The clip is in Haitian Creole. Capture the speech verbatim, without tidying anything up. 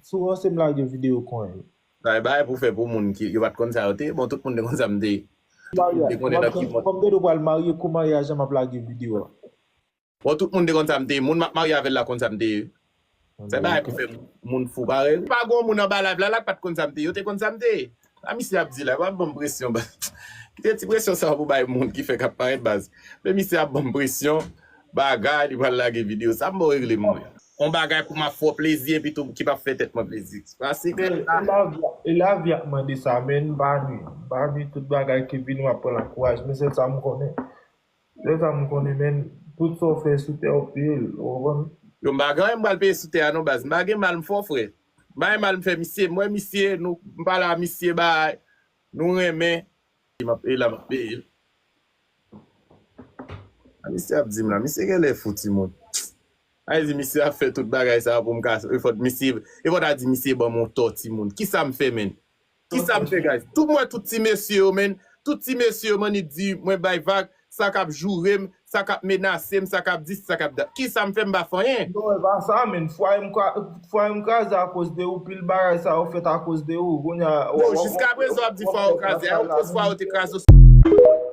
Si w ranse m lage videyo konyen. Sa e bagay pou fè pou moun ki yo pa t konn sa yo te ye. Bon, tout moun te konn sa m te ye. Tout moun te konnen nan ki mond. Kòm de nou pral marye, kou maryaj la m ap lage videyo a. Bon, tout moun te konn sa m te ye. Moun m ap marye avè l la konn sa m te ye. Se bagay pou fè moun fou parèy. Pa gen moun anba live la la k pa t konn sa m te ye. Yo te konn sa m te ye. Sa misye ap di la, pa ban m presyon. Kite ti presyon sa pou bay moun ki fè k ap parèt baz. Men misye ap ban m presyon. Bagay, li pral lage videyo. Sa m bon regle mwen. On bagay pou m ap fè w plezi epi tou ki p ap fè tèt mwen plezi. Pase Men e lavi, e lavi ap mande sa, men m pa nwi. M pa nwi tout bagay ki vini m ap pran l ak kouraj. Men sèl sa m konnen. Sèl sa m konnen, men tout sa w fè sou tè w ap peye l, ou konprann? Yo, m pa gen anyen m pral peye sou tè a non baz. M pa gen mal m fè w frè. M pa gen mal m fè misye. M wè misye, nou, m pale a misye, bay, nou renmen. M ap, e la m ap peye l. A misye ap di m la, misye genlè fou timoun. A di misye ap fè tout bagay sa pou m ka, e fòt misye, e fòt a di misye ban m on tò timoun. Kisa m fè menn? Kisa m fè guys? Tout mwen tout ti mesye yo menn, tout ti mesye yo mannik di mwen bay vag, sa k ap joure m, sa k ap menase m, sa k ap di, sa k ap dat. Kisa m fè m pa fè anyen? Non, e pa sa menn, fwaye m ka, fwaye m kraze akoz de ou, pil bagay sa yo fèt akoz de ou, kounye a. Non, jiskaprezan w ap di fwaye w kraze, a akoz fwaye w te kraze w.